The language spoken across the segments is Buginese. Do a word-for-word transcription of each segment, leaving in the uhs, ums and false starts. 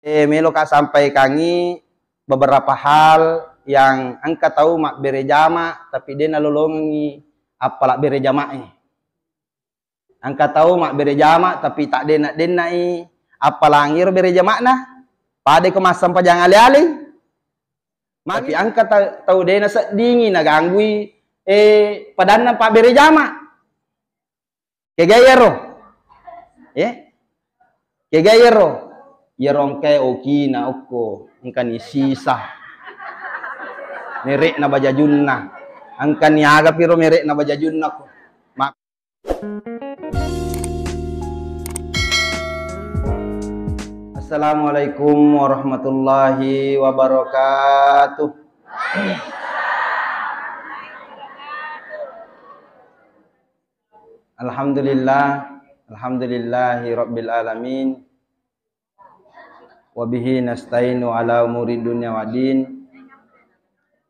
Eh, meloka sampaikangi beberapa hal yang engka tau mabbere jama tapi de nalolongengi appala bere jamae. Engka tau mabbere jama tapi tak denna-dennai appalangiro bere jama'na. Pada ko massempajang ale-ale. Tapi engka ta-, tau de naseddingi naganggui, eh, padanna pabbere jama. Kega iyaro? Eh? Kega iyaro? Iyaro engkae okina okko, engkani sisa. Merekna bajajunna. Engkani aga piro merekna bajajunna ko. Ma-, Assalamualaikum warahmatullahi wabarakatuh. Alhamdulillah, alhamdulillahi rabbil alamin. Wa bihi nasta'inu ala umuri dunya waddin.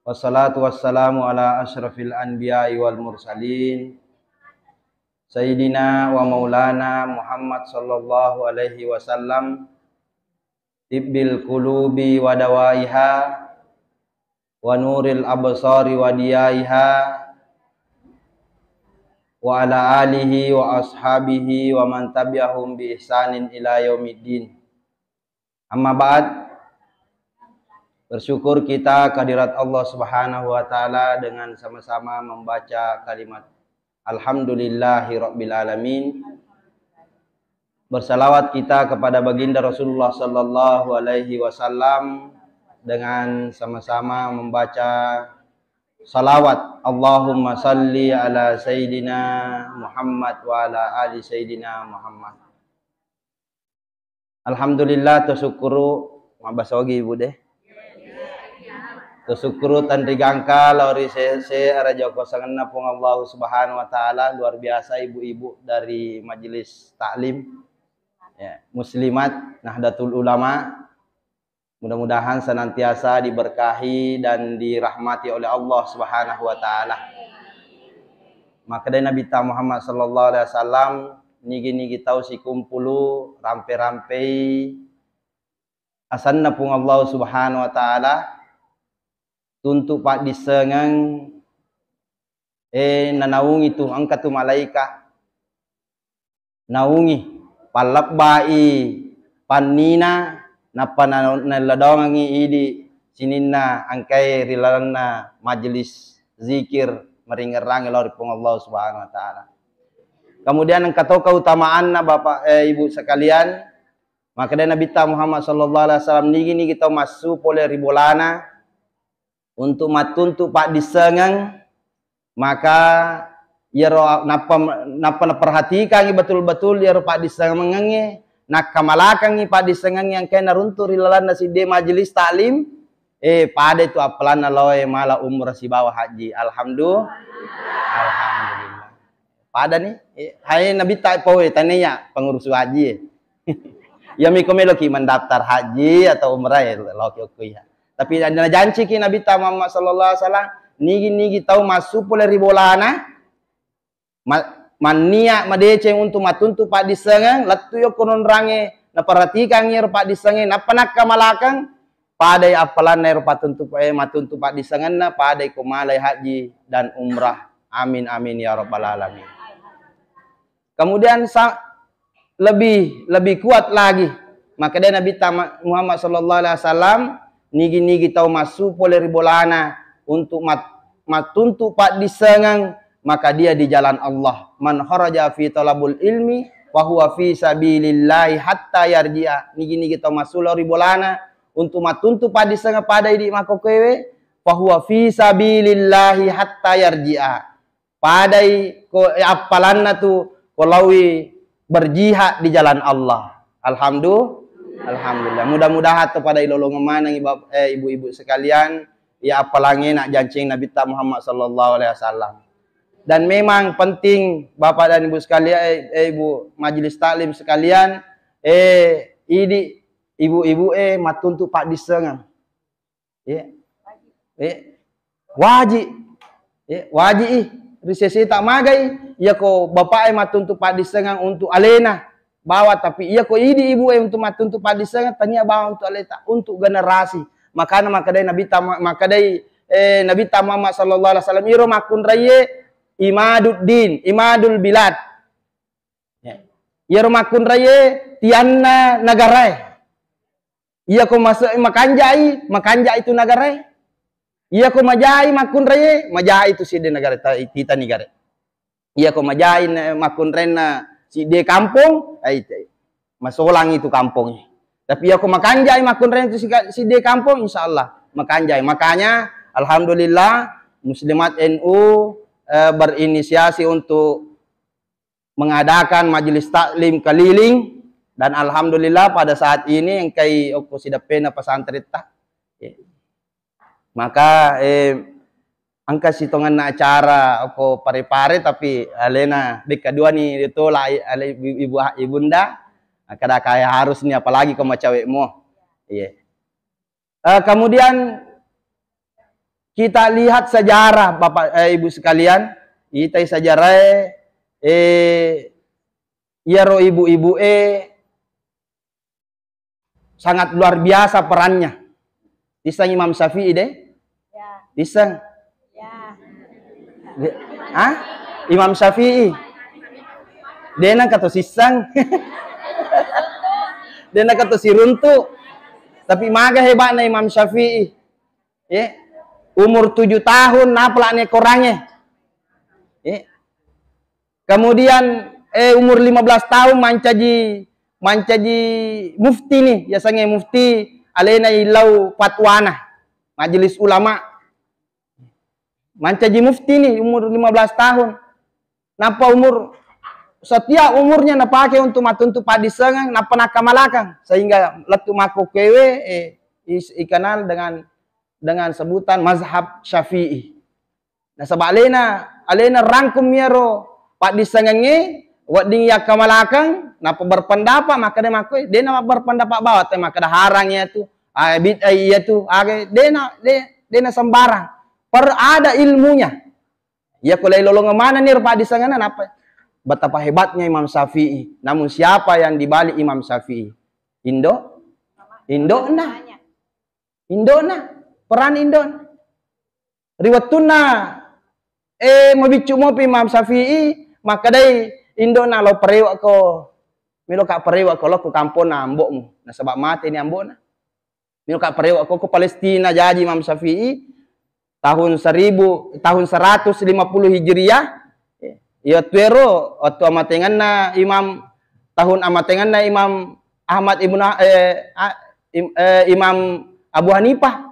Wassalatu wassalamu ala asyrafil anbiya'i wal mursalin. Sayyidina wa maulana Muhammad sallallahu alaihi wasallam, tibbil qulubi wa dawaiha, wa nuril absari wa diyaiha, wa ala alihi wa ashabihi wa man tabi'ahum bi ihsanin ila yaumiddin. Amma ba'd, bersyukur kita kehadirat Allah Subhanahu wa Ta'ala dengan sama-sama membaca kalimat Alhamdulillahi Rabbil Alamin. Bersalawat kita kepada Baginda Rasulullah Sallallahu Alaihi Wasallam dengan sama-sama membaca salawat, Allahumma salli ala Sayyidina Muhammad wa ala ali Sayyidina Muhammad. Alhamdulillah, tosukkuru, mabbasa ogi ibu de. Tosukkuru tanri gangka lao ri sese araja kosangenna Puang Allah Subhanahu wa Ta'ala, luar biasa ibu-ibu dari Majelis Taklim, ya, Muslimat Nahdlatul Ulama. Mudah-mudahan senantiasa diberkahi dan dirahmati oleh Allah Subhanahu wa Ta'ala. Makkedai Nabitta Muhammad sallallahu alaihi wasallam, nigi-nigi tau sikumpulu rampe-rampei asenna Puang Allah Subhanahu wa Ta'ala, tuntu paddissengeng, eh, nanaungi tu, engka tu malaika naungi, pallebbai pannina, nappa na-, naelladongengi idi sininna engkae ri lalenna majelis zikir maringerrangi lao ri Puang Allah Subhanahu wa Ta'ala. Kemudian engka to keutamaanna, Bapak, eh, Ibu sekalian, makkedai Nabitta Muhammad sallallahu alaihi wasallam, nigi-nigi tau massu pole ri bolana, untuk mattuntu paddissengeng, maka iyaro nappa, nappa naperhatikangngi betul-betul iyaro paddissengengnge, nakkamalakangngi paddissengengnge engkae naruntu ri lalenna sidde majelis taklim, eh, pada itu appalanna lao e mala umrah sibawa haji. Alhamdu-, alhamdulillah. Pada ni, eh, hai Nabitta pau e, tania pengurus haji e. Iya miko meloki mendaftar haji atau umrah, ya, loki okko iya. Tapi najanciki Nabitta Muhammad sallallahu alaihi wasallam, nigi-nigi tau massu pole ri bolana, ma-, mannia madeceng untuk mattuntu paddissengeng, lettu yokko nonrange, naperhatikangngi ero paddissengeng, nappa nakkamalakang, padai appalanna ero pattuntu, eh, mattuntu paddissengenna, padai ko malai haji dan umrah. Amin, amin, ya rabbal alamin. Kemudian sa-, lebih, lebih kuat lagi. Makkedai Nabitta Ma-, Muhammad sallallahu alaihi wasallam, nigi-nigi tau massu pole ri bolana untuk mat-, mattuntu paddissengeng, maka dia di jalan Allah. Man kharaja fi talabul ilmi fahuwa fi sabilillahi hatta yarji'a. Nigi-nigi tau massu lao ri bolana untuk mattuntu paddissengeng pada idi makkokkoewe, fahuwa fi sabilillahi hatta yarji'a. Padai ko, eh, appalanna tu ko laowi berjihad di jalan Allah. Alhamdu-, alhamdulillah. Mudah-mudahan to pada ilolongeng maneng iba-, eh, ibu-ibu sekalian, ya appalange nak jancing Nabitta Muhammad sallallahu alaihi wasallam. Dan memang penting Bapak dan Ibu sekalian, eh, eh, Ibu majelis taklim sekalian, eh, idi ibu-ibu, eh, mattuntu paddissengeng. Iya. Eh, waji. Eh, waji i. Ri seseta magai, iya ko bapak e mattuntu paddissengang untuk alena. bawa, tapi iya ko idi ibu e untuk mattuntu paddissengeng, tania bawa untuk aleta, untuk generasi. Makana makkedai Nabitta, makkedai, eh, Nabitta Muhammad sallallahu alaihi wasallam, iro makkunraie imaduddin, imadul bilad. Ya. Iyaro makkunraie tianna negarae. Iya ko mas-, makanjai, makanjai tu negarae. Iya ko majai makkunraie, majai tu sidde negara ta-, tita negara. Iya ko majai na-, makkunrainna sidde kampong, ai te-, masolang itu kampongnge. Tapi iya ko makanjai makkunrainna tu sika-, sidde kampong, insya Allah makanjai. Makanya, alhamdulillah, Muslimat N U, eh, berinisiasi untuk mengadakan majelis taklim keliling, dan alhamdulillah pada saat ini engkai okko sideppena pesantre'ta. Maka, eh, engka sitongenna acara okko Pare-Pare, tapi alena bekka duani tola ale-, ibu, ibunda, kada kaya harus ni, apalagi ko macawe mo. Iya. Eh, kemudian kita lihat sejarah, Bapak, eh, Ibu sekalian, itai sejarah, eh, iyaro ibu-ibu e sangat luar biasa perannya. Iseng Imam Syafi'i deh? Ya. Iseng? Ya. De-, ah? Imam Syafi'i. Dena kato sisseng. Dena kato siruntu. Tapi maga hebatnya Imam Syafi'i. Eh, umur tujuh tahun, napalak ne korange. Eh, kemudian, eh, umur lima belas tahun mancaji, mancaji mufti ni, yasengnge mufti alena illau fatwana, majelis ulama. Mancaji mufti ni umur lima belas tahun. Nappa umur, setiap umurnya napake untuk matuntu paddissengeng, nappa nakkamalakang, sehingga lettu makkokkoewe, eh, is-, ikenal dengan, dengan sebutan mazhab Syafi'i. Nasaba alena, alena rangkum iyaro paddissengengnge, wedding yakkamalakang, nappa berpendapat, makkeda makkoe, dena berpendapat bawang, te makkeda harang iyatu, ah, bid'ah iyatu, aga, dena, de-, dena sembarang. Per ada ilmunya. Iya ko lai lolongeng manenni ro paddissengenna, nappa betapa hebatnya Imam Syafi'i. Namun siapa yang dibalik Imam Syafi'i? Indo? Indokna. Indokna. Peran indokna. Ri wettunna, eh, mabiccu mopi Imam Syafi'i, makkedai indokna, "Lao parewa ko, melo ka parewa ko lao ko kamponna ambo'mu, nasaba mate ni ambo'na." Melo ka parewa ko, ko Palestina jaji Imam Syafi'i tahun seribu, tahun seratus lima puluh Hijriah. Iya tuero, waktu amatengenna Imam, tahun amatengenna Imam Ahmad ibnu, eh, a-, im-, eh, Imam Abu Hanifah.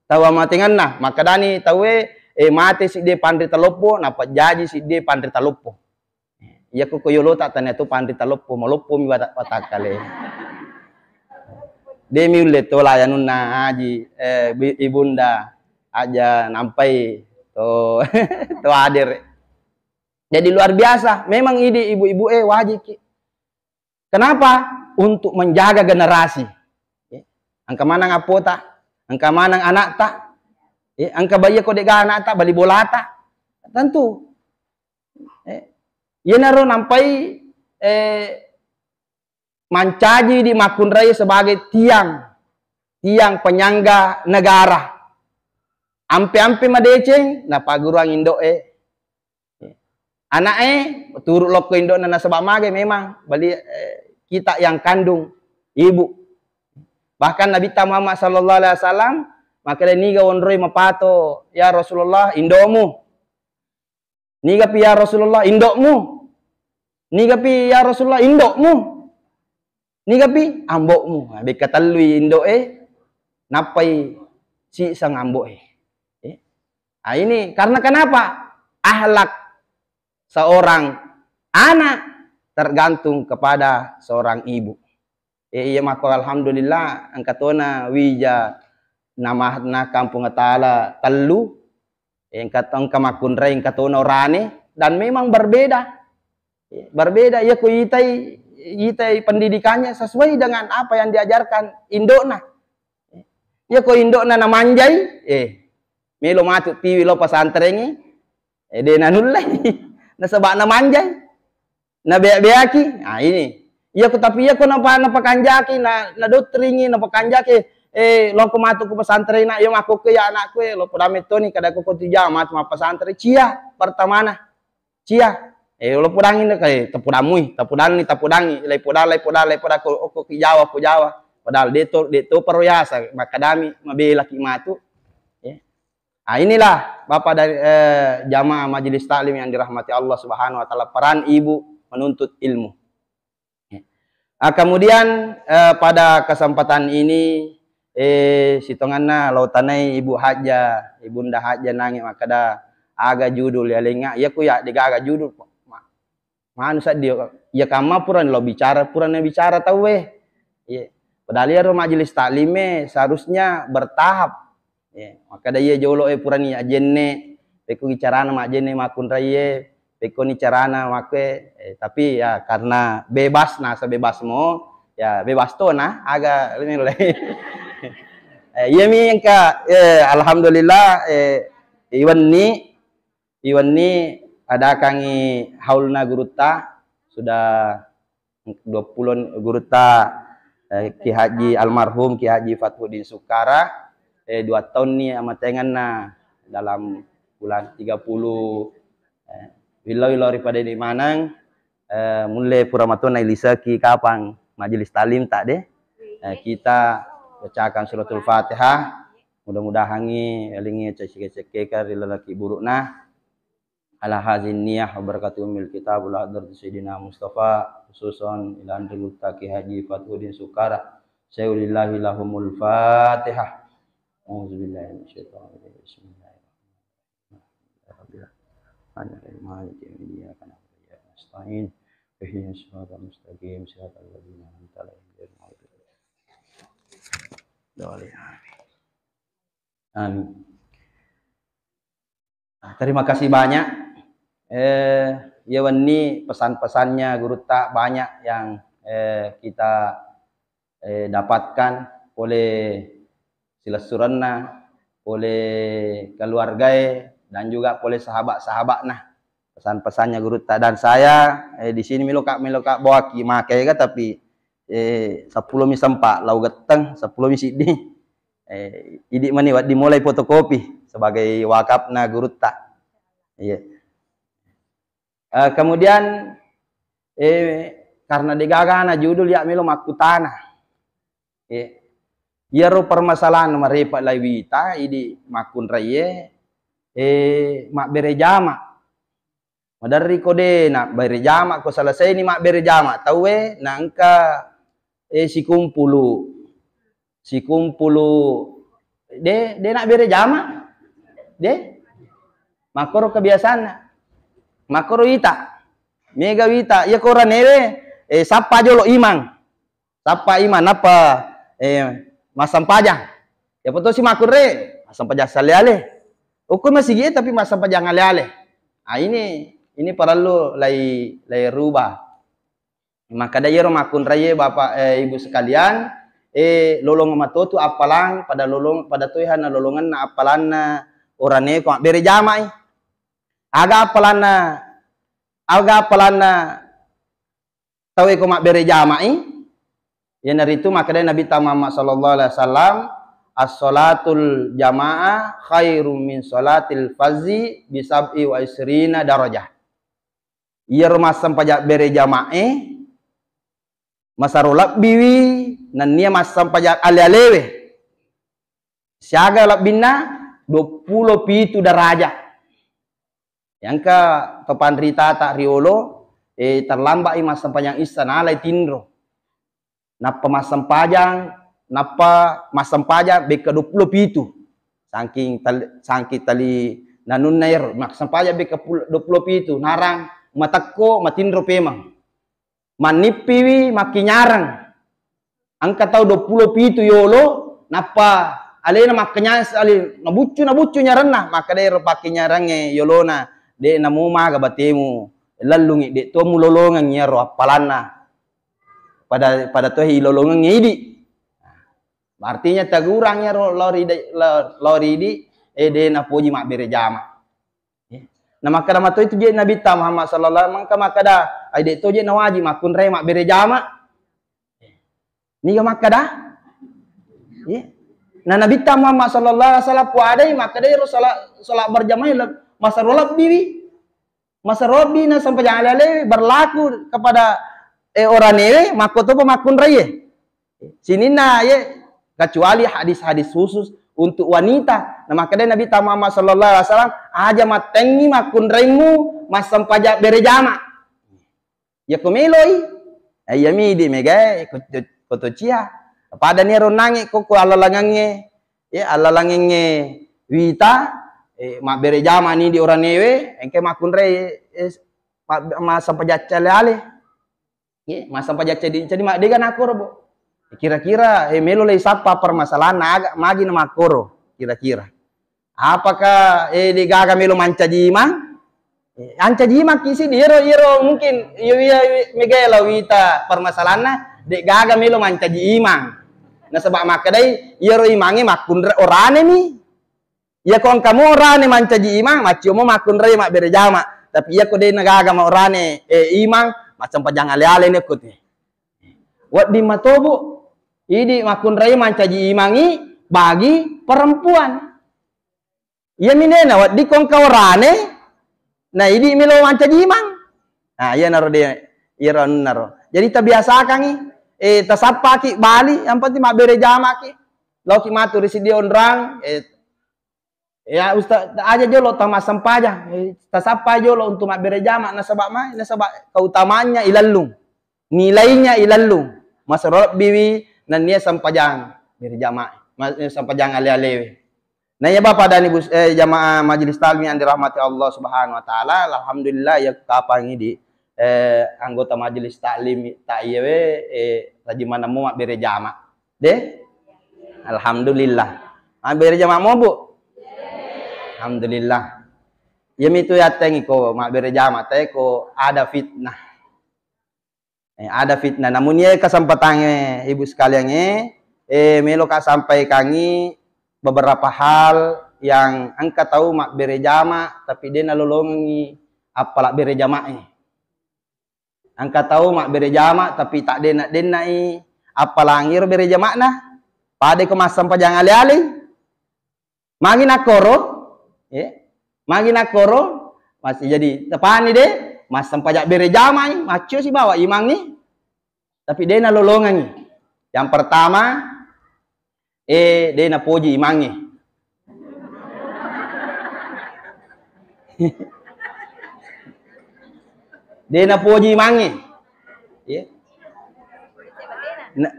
Tau amatengenna, makkedani tauwe, eh, mate sidde panrita loppo, napajjaji sidde panrita loppo. Iya ko, ko yolota tania to panrita loppo, maloppomi wata-, watakkale. Demi ulle to layanunna aji, eh, bi-, ibunda aja nampai to, to adere. Jadi luar biasa, memang idi ibu-ibu, eh, wajib ki. Kenapa? Untuk menjaga generasi. Ya. Engka maneng appota, engka maneng anakta, ya, engka baiya ko de'ga anakta, bali bolata. Tentu. Eh, iyanaro nampai, eh, mancaji di makkunrai sebagai tiang, tiang penyangga negara. Ampe-ampe madeceng, napaguruang indo'e. Ana'e turu lokko indo'na nasaba magai memang beli, eh, kita yang kandung ibu. Bahkan Nabitta Muhammad sallallahu alaihi wasallam makkeda, "Niga wonroi mapato, ya Rasulullah, indo'mu? Nigapi ya Rasulullah, indo'mu? Nigapi ya Rasulullah, indo'mu? Nigapi ambo'mu?" Nah, bekka tellui indo'e, nappai siseng ambo'e. Eh? Ah, ini karena kenapa? Akhlak seorang anak tergantung kepada seorang ibu. Eh, iya makko alhamdulillah, engka tona wija namahatna Kampung Atala tellu, eh, engka to-, engka makkunrai, engka tona orane, dan memang berbeda. Eh, berbeda, iya ko itai, itai pendidikannya sesuai dengan apa yang diajarkan indokna. Iya ko indokna namanjai, eh, melo matu tiwi lo pesantrengi, eh, de nanullei. Nasaba namanjai. Nabea-beaki, nah ini. Iya ko, tapi iya ko napa-, napakanjaki, na, nadottringi, napakanjaki, eh, loko matu ku pesantren, nak, iya makkokko ya anakku, eh, lo podame toni kada ko, ko tujama matu mappesantren, cia, pertamana, cia. Eh, lo podangi nak, eh, tapodammui, tapodanni, tapodangi, lai podang, lai podang, lai podang, ko, ko ki Jawa, ko Jawa. Padahal de to, de to paro yasa, makkadami, mabelaki matu. Eh. Ah, inilah Bapak dan, eh, jamaah majelis taklim yang dirahmati Allah Subhanahu wa Ta'ala, peran ibu menuntut ilmu. Ah, kemudian, eh, pada kesempatan ini, eh, sitonganna lao tanai Ibu Hajjah, Ibunda Hajjah nange makkeda, aga judul ya lenga, iya ku ya degaga judul, ma-, manu seddi, iya kamma pura lo bicara, pura na bicara tauwe. Iya. Padahal iyaro majelis taklim e seharusnya bertahap. Iya. Makkeda iya jolo e purani ajenne, pekko carana majenne makkunraiye, pekko ni carana makkue, eh, tapi ya karena bebas, nasa bebas mo, ya bebas to nah, aga limi le. Eh, iya mi engka, eh, alhamdulillah, eh, iwenni, iwenni adakangi haulna gurutta sudah dua puluh gurutta, eh, Ki Haji almarhum Ki Haji Fathuddin Sukara, eh, dua taunni amatengenna dalam bulan tiga puluh, eh, willau-willau ripada ini maneng, eh, mulle pura matona iliseki kapang majelis taklim tak deh. Eh, kita bacakan suratul Fatihah. Mudah-mudahangi elingi cekke-cekke ri lalaki burukna. Ala hazin niyah wa barakatuh umil kitab wa hadratu Sayyidina Mustafa, khususan ila anri gurutta Ki Haji Fathuddin Sukara. Sayulillahi lahumul Fatihah. A'udzubillahi minasyaitonir rajim. Bismillahirrahmanirrahim. Alhamdulillah. Maliki yaumiddin. Iyyaka na'budu wa iyyaka nasta'in. Ihdinas siratal mustaqim. Siratal ladzina an'amta 'alaihim ghairil maghdubi 'alaihim waladdallin. Amin. Nah, terima kasih banyak. Eh, iya wenni pesan-pesannya gurutta banyak yang, eh, kita, eh, dapatkan oleh silessurenna, oleh keluargae, dan juga oleh sahabat-sahabatna. Pesan-pesannya gurutta dan saya, eh, di sini meloka, meloka bawaki makega, tapi, eh, seppulo mi sempa lao getteng, seppulo mi siddi. Eh, idi mani wedding mulai fotokopi sebagai wakafna gurutta. Iya. Eh, kemudian, eh, karena degagana judul ya melo makkutana. Eh, iyaro permasalahan marepa lai wita idi makkunraie, eh, mabbere jama. Maderri ko de nabbere jama, ko selesai ni mabbere jama tauwe, na engka, eh, sikumpulu, sikumpulu, de, de nabbere jama, de, makkoro kebiasaanna, makkoro wita, mega wita, iya ko ranewe, eh, sappa jolo imang. Sappa imang, nappa, eh, massempajang. Iya poto si makkunrai, massempajang salli ale. Okko masigi e, tapi massempajang ale-ale. Ah, ini, ini parellu lai, lai rubah. Makkeda iyaro makkunrai e, Bapak, eh, Ibu sekalian, eh, lolong matotu appalang, pada lolong, pada toiha na lolongenna appalanna orane ko mabbere jamai. Aga appalanna, aga appalanna tauwe ko mabbere jama'i, iyanaritu makkedai Nabitta Muhammad sallallahu alaihi wasallam, "As-salatul jama'ah khairum min salatil fazzi bi sab'i wa isrina darajah." Iyaro massempajang bere jama'e masaro lebbiwi nennia massempajang ale-alewe. Siaga lebbinna? Duappulo pitu daraja. Engka to panritata riolo, eh, terlambat i massempajang issa, nalai tinro. Nappa massempajang, nappa massempajang bekka duappulo pitu. Saking tal-, saking tali nanunna ero, massempajang bekka pul-, duappulo pitu, narang matekko, matinro pemeng. Mannippiwi makkinyareng. Engka tau duappulo pitu yolo, nappa alena makkenyang sali, nabuccu, nabuccu nyarenna, makkedai ro pakkenyarengnge yolona, de namo maga batemu lellungi, de to mulolongeng iyaro appalanna. Pada, pada toe ilolongeng idi. Artinya tagurang iyaro lao ri de-, lao, lao ri idi, eh, de napoji mabbere jama. Eh, na makkeda mato itu je Nabitta Muhammad sallallahu alaihi wasallam, maka makkeda, Ai de' to je nawaji makkunrai mabbere jama. Niga makkada? Iya. Na Nabitta Muhammad sallallahu alaihi wasallam puadai makkadai ro salat, salat berjamaah leb-, masero lebbiwi. Masero lebbi na sempajang ale-alewi berlaku kepada, eh, oranewe, makkotopa makkunraie. Sininna ye, kecuali hadis-hadis khusus untuk wanita. Na makkadai Nabitta Muhammad sallallahu alaihi wasallam, aja mattengngi makkunraimu massempajang bere jama. Yakko meloi, eh, iyami idi megae ko, ko, ko to cia. Padani ero nange ko, ko allalangengnge, ya, allalangengnge wita, eh, mabbere jama ni di oranewe, engke makkunrai, eh, ma-, massempajang ale-ale. Ye, massempajang cedi-, cedi maddega nakkoro, bo. Kira-kira, eh, melo lei sappa permasalahanna aga, magi na makkoro, kira-kira. Apakah, eh, de' gaga melo mancaji imang? Eh, ancaji imang ki si, iyaro, iyaro mungkin, iya, iya, iya, mega lao wita permasalahanna, de' gaga melo mancaji imang. Nasaba makkadai, iyaro imangnge makkunrai orane mi. Iya ko engka mo orane mancaji imang, maccio mo makkunrai mabbere jama. Tapi iya ko de' na gaga ma orane, eh, imang, massempajang ale-ale ni ko te. Wedding matobu, idi makkunrai mancaji imangi bagi perempuan. Iya minena wedding ko engka orane, na idi melo mancaji imang. Nah, iya naro de, iya ro naro. Jadi tabiasakangi, eh, tasappaki bali, yang penting mabbere jamaki. Loki matu ri siddi onrang, eh, ya, Ustaz, aja jolo tamassempajang, eh, tasappa jolo untuk mabbere jama, nasaba mai, nasaba keutamaannya ilellung, nilainya ilellung, masero lebbiwi nennia sempajang bere jama, ma-, sempajang ale-alewe. Nah, ya Bapak dan Ibu, eh, jamaah majelis taklim yang dirahmati Allah Subhanahu wa Ta'ala, alhamdulillah, ya, kapan ini, eh, anggota majelis taklim tak iyawe, eh, rajin manemu mabbere jama. De? Alhamdulillah. Mabbere jama mo, Bu? Alhamdulillah. Iya mitu yattengi ko mabbere jama, te ko ada fitnah. Eh, ada fitnah. Namun ye kesempatangnge, Ibu sekalian, eh, eh, melo ka sampaikangi beberapa hal yang engka tau mabbere jama, tapi de nalolongengi appala bere jamae. Engka tau mabbere jama tapi taddenna-dennai appalangi ro bere jama'na. Pada ko massempajang ale-ale. Magi nakkoro? Eh? Magi nakkoro? Masih jadi tepani de, massempajang bere jamai, maccio sibawa imangngi. Tapi de nalolongengi. Yang pertama, eh, de napoji imangnge. De napoji imangnge. Iya. Na,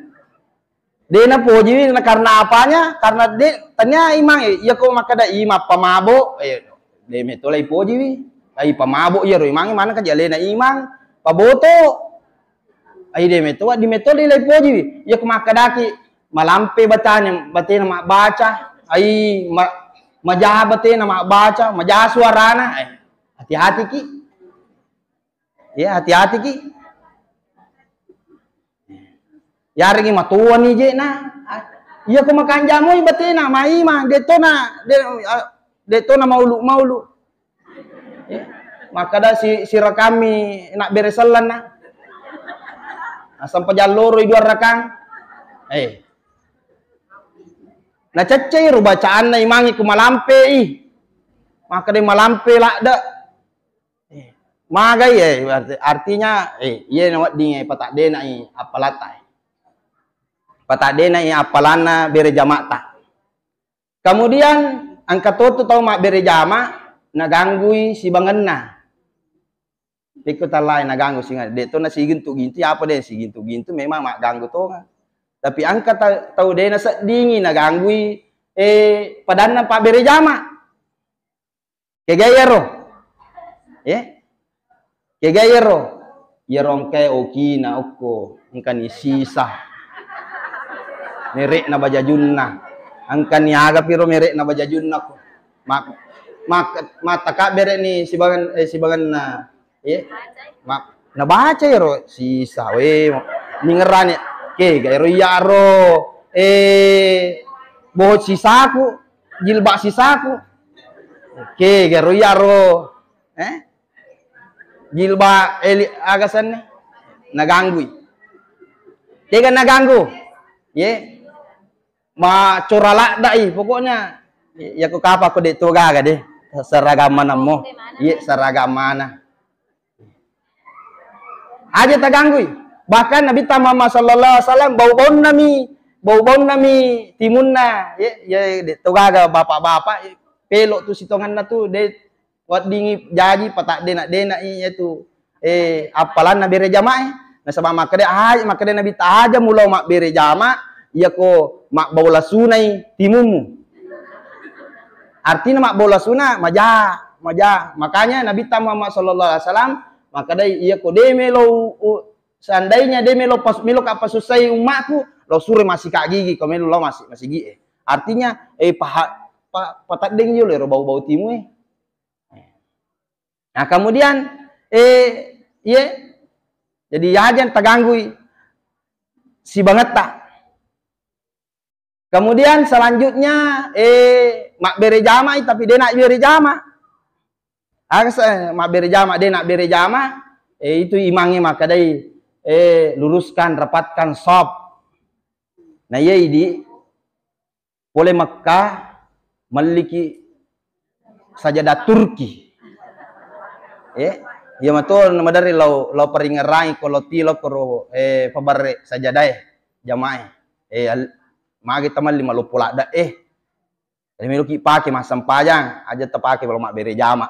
de napoji, na karena apanya? Karena de, tania imang, eh, iya ko makkeda imang pamabo, eh, de metto laipojiwi. Ai pamabo iyaro imangnge, mana kaji alena imang, paboto. Ai de metto, di metto de laipojiwi. Iya ko makkedaki malampe batanya, batena mabbaca, ai ma-, majaha batena mabbaca, majaha suarana, eh, hati-hatiki. Ya, hati-hatiki. Yarengngi matuani je na. Iya ko makanjamoi batena, maima, detona, de, ah, detona maulu-maulu. Eh, makkeda si, sirakami nak bere sellenna. Asam pejalloroi dua rakang. Eh. Naceccei ro bacaanna imangnge ku malampe i. Makkeda malampe ladde. Eh, magai, eh, arti-, artinya, eh, iye nawedding, eh, pataddenai appalatta, eh. Pataddenai appalanna bere jama'ta. Kemudian, engka totu tau mabbere jama, naganggui sibangenna. Pekko tallae naganggu singa, de to na sigintu-gintu, apa de sigintu-gintu, memang magganggu tonga. Tapi engka ta-, tau de naseddingi naganggui, eh, padanna pabbere jama. Kega iyaro? Eh? Kega iyaro? Iyaro engkae okina okko, engkani sisa. Merekna bajajunna. Engkani aga piro merekna bajajunna ko. Ma-, ma-, mata kabbere ni sibangan, eh, sibanganna. Eh? Ma-, nabaca iyaro sisa, we, ningerane. Kega iyaro iyaro, eh, bohot sisaku. Jilbab sisaku. Oke, garo iyaro. Eh? Jilbab, eli, aga senna? Naganggui. Tega naganggu? Ye. Macora ladda'i, pokoknya ya ko kapa ko de' to gaga deh. Seragam mana mo? Ye, seragam mana? Aja taganggui. Bahkan Nabitta Muhammad sallallahu alaihi wasallam bau-baunna mi, bau-baunna mi timunna. Ye, ye, de' to gaga bapak-bapak, pelo tu sitonganna tu, de' weddingi jaji patadde' na-, de' na iya tu, eh, appalanna bere jamae. Nasaba makkeda, ah, makkeda Nabitta, aja mulo mabbere jama, iya ko mabbau lasunai timummu. Artinya mabbau lasuna, maja, maja. Makanya Nabitta Muhammad sallallahu alaihi wasallam makkedai, iya ko de' melo u-, u-, seandainya de' melo pas-, melo ka pasussai ummaku, lo sure masika gigi ko melo lo masi-, masigi e. Artinya, eh, paha-, pa-, patadde' jolo ero bau-bau timu e. Nah, kemudian, eh, ye, jadi aja taganggui sibangetta. Kemudian selanjutnya, eh, mabbere jamai tapi de' nabbere jama. Aga se-, mabbere jama, de' nabbere jama, eh, itu imangnge makkedai, eh, luruskan, rapatkan saf. Nah, iya idi pole Mekka, melliki sajadah Turki. Eh, iya mato maderri lao, lao paringerangi ko lao tilo koro, eh, paberre sajadae, jamae. Eh, al-, magi tamalli maloppo ladda, eh. Jadi meloki pake massempajang, aja tapake lo mabbere jama.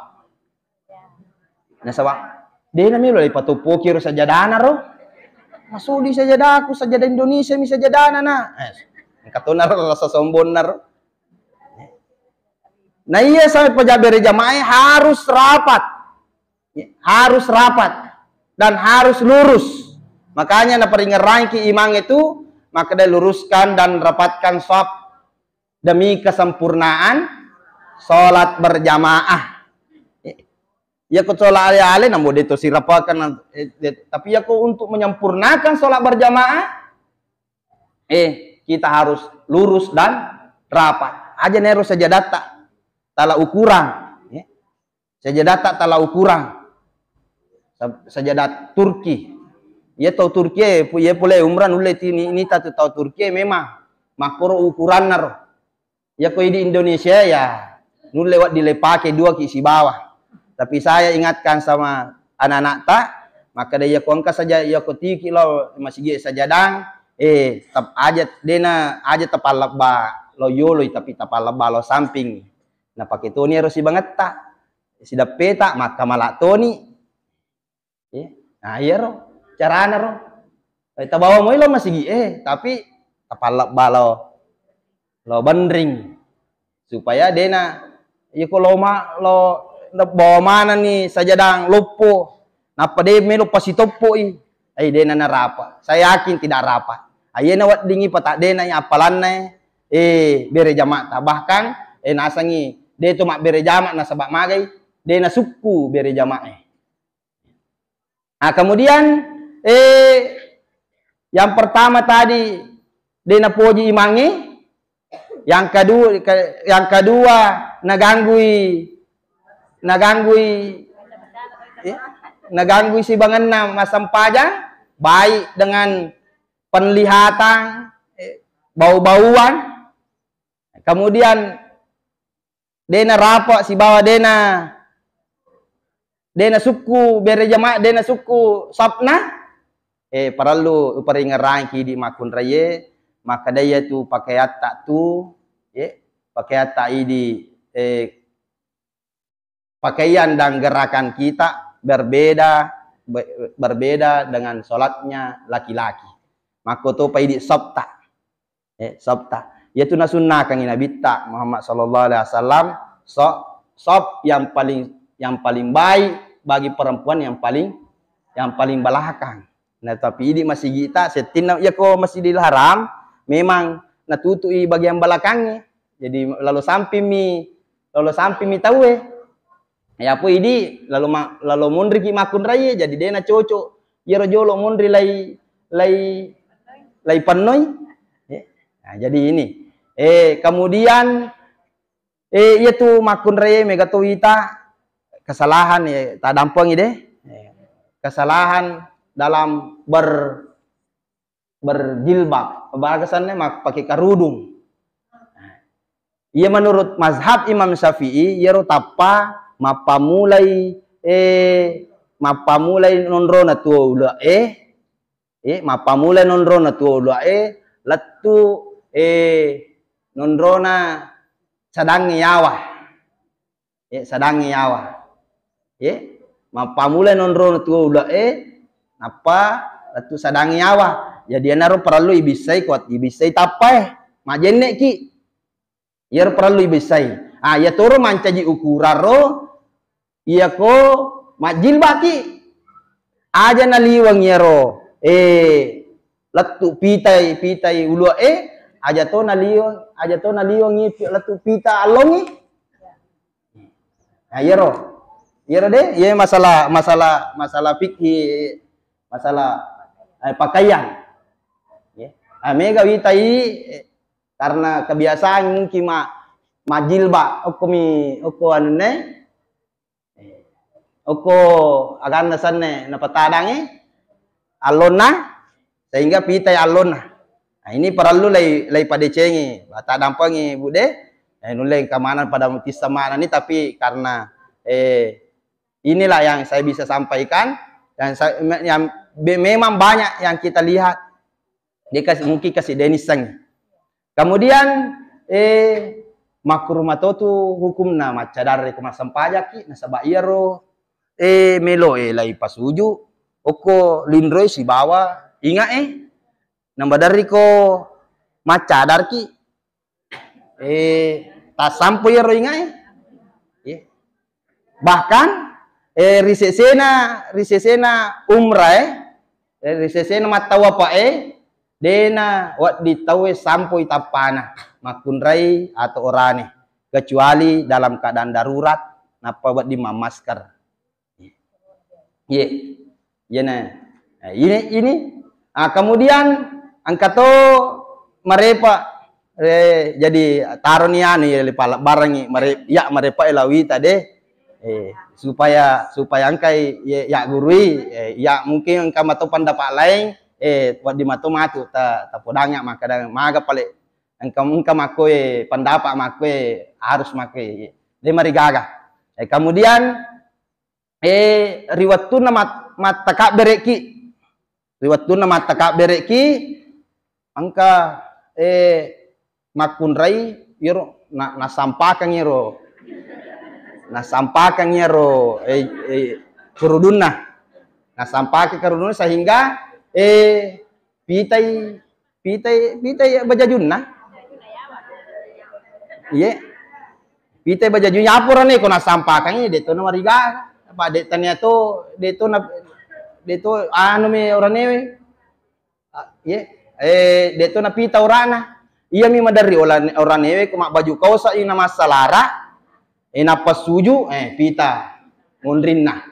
Nasaba, de' na melo ipatoppoki ro sajadana ro. Masudi sajadaku, sajada Indonesia mi sajadana na. Eh, engka tona ro rasa sombonna ro. Nah, iya sampai pajabbere jamae harus rapat. Harus rapat dan harus lurus. Makanya naparingerangki imang itu, maka dia luruskan dan rapatkan saf demi kesempurnaan sholat berjamaah. Iya ko sholat ale-ale, namo de' to sirapakan, eh, de-, tapi iya ko untuk menyempurnakan sholat berjamaah, eh, kita harus lurus dan rapat. Aja nero sajadatta tala ukurang, eh. Sajadatta tala ukurang. Sa-, sajadah Turki. Iya tau Turki e, pu-, iya pole umrah nulle tini, ini tatu tau Turki e memang makkoro ukuranna ro. Iya ko idi Indonesia ya nulle wedding le pake dua ki sibawa. Tapi saya ingatkan sama anak-anakta, makkeda iya ko engka saja, iya ko tiki lao masigi sajadang, eh, tap-, aja dena, aja tapallebba lo yoloi, tapi tapallebba lo samping. Napake toni ero sibangetta, sidappeta, makkamala toni. Eh, nah, iyaro carana ro. Eh, tabawa moi lo masigi, eh, tapi tapallebba lo, lo benring. Supaya dena, iya ko lo ma-, lo, bawa manenni sajadang loppo, nappa de melo pasitoppoi. Ai, dena narapa. Saya yakin tidak rapat. Ai, iyena weddingi pataddenai appalanna, eh, bere jama'ta. Bahkan, eh, nasengi de to mabbere jama nasaba magai, de nasukku bere jama e. Nah, kemudian, eh, yang pertama tadi, de napoji imangnge, yang kedua, ke-, yang kedua naganggui, naganggui, eh, naganggui sibangenna massempajang, baik dengan penglihatan, eh, bau-bauan, kemudian de narapa sibawa de na, de nasukku bere jama, de nasukku safna, eh, parellu uparingerangki idi makkunraie, makkedai iyatu pakaiatta tu, eh, pakaiatta idi, eh, pakaian dan gerakan kita berbeda, be-, berbeda dengan sholatnya laki-laki. Makkotopa idi safta. Eh, safta. Iyatu nasunnakangi Nabitta Muhammad sallallahu alaihi wasallam, so-, saf yang paling, yang paling baik bagi perempuan yang paling, yang paling belakang. Nah, tapi idi masigita settinna, iya ko Masjidil Haram memang natutui bagian belakangnya. Jadi lalo sampingmi, lalo sampingmi tauwe. Yapo idi lalo ma-, lalo monriki makkunraie, jadi de nacocok iyaro jolo monri lai, lai, lai pennoi. Eh, nah, jadi ini. Eh, kemudian, eh, iyatu makkunraie mega to wita kesalahan, eh, tadampengi de. Eh, kesalahan dalam ber-, berjilbab, bahasa Indonesia mappake kerudung. Iya, menurut mazhab Imam Syafi'i, iyaro tappa mappamulai, eh, mappamulai nonrona tuo uluae, eh, mappamulai nonrona tuo uluae, lettu, eh, nonrona sadangnge yawa. Eh, sadangnge yawa. Eh, mappamulai nonrona tuo uluae, nappa lettu sadangnge yawa. Jadi, iyanaro parellu ibissai, kuat ibissai tappae, majjenne'ki. Iyaro parellu ibissai. Ah, iyatoro mancaji ukuran ro, iyako majjilbaki. Aja naliweng iyaro, eh, lettu pitai, pitai uluae, aja to naliweng, aja to naliwengi pi-, lettu pita allongi. Nah, iyaro. Iyaro de, iya masalah, masalah, masalah fikih, masalah, eh, pakaian. Ya. Ah, mega witai, eh, karena kebiasaan mungkin ma-, majilbab, okko mi, okko anunne, okko aganna senne napatadangi allonna, sehingga pitai allonna. Nah, ini parellu lai, lai padecengi, tadampengi, Bu de. Eh, nulle engka maneng pada mutissa maneng ni, tapi karena, eh, inilah yang saya bisa sampaikan, dan sa-, me-, yang be-, memang banyak yang kita lihat. Dia kasi-, mungkin kasi deniseng. Kemudian, eh, makruh mato tu hukumna maccadarre ko massempajaki, nasaba iyaro, eh, melo, eh, lai pasuju, okko linroi sibawa inga, eh, namadarri ko maccadarki, eh, tassampo iyaro inga, eh. Iya. Bahkan, eh, ri sesena, ri sesena umrah, eh, eh, ri sesena mattawafa, eh, dena wedding tauwe sampoi tappana makkunrai atau orane, kecuali dalam keadaan darurat, nappa wedding mammasker. Iye. Iyana. Eh, ini, ini. Ah, kemudian engka to marepa, eh, jadi taroni anu ya, le pala-, barangi mare-, ya marepa e lawita de. Eh, supaya, supaya engkai ya, ya gurui, eh, ya mungkin engka mato pendapat lain, eh, wedding mato matu ta, tapodanga makkeda maga pale engka, engka makkoe pendapat makkoe harus makkoe. De marigaga. Eh, kemudian eh, ri wettunna mat-, mattakabbere'ki, ri wettunna mattakabbere'ki, engka, eh, makkunrai iyaro na-, nasampakang iyaro, nasampakang iyaro, eh, eh, kerudunna, nasampakang kerudunna sehingga, eh, pitai, pitai, pitai bajajunna. Iye. Pitai bajajunna, apa orane ko nasampakangngi, de to namariga. Apa de tania to, de to na, de to anu me oranewe. Ah, iye. Eh, de to napita orana. Iyami maderri ola-, oranewe ko mabbaju kausa i namassalara, eh, nappa suju, eh, pita monrinna.